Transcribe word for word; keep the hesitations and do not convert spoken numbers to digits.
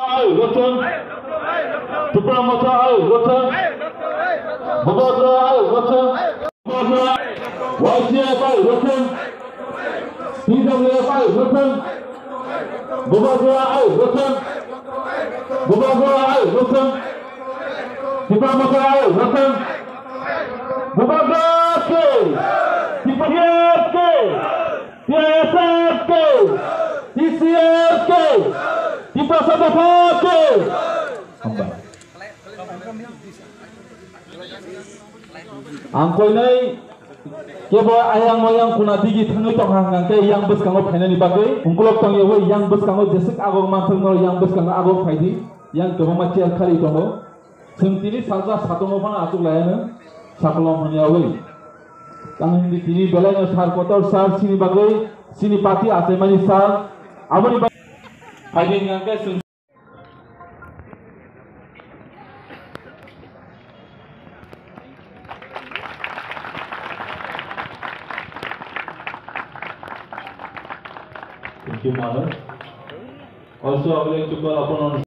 Ai, Rotong. Tipra Motha, ai, Rotong. Bubagra, ai, Rotong. Bubagra. Y C F, ai, Rotong. T W F, ai, Rotong. Bubagra, ai, Rotong. Bubagra, ai, Rotong. Tipra Motha, ai, Rotong. Bubagra ke. Tipra ke. T I S F ke, T C F ke, Tiprasa Motha ke. Hambai. Ang koinai kebo ayang mayang kuna digi thangwi tongha hwnkhe yang bwskango phainani bagwi ungkulok tongyawi yang bwskango jeswk agok manthokno yang bwskango agok phaidi yang kwbangma chair khali tongo. Chwng tini salsa satungo phano achuk laiano sakolom hwnyawi. Tang hindi tini belaino sar kotor sar chini bagwi chini party achaimani sar. Aboni bagwi phaidi hwnkhe chwng Thank you, Manu. Also, I would like to call upon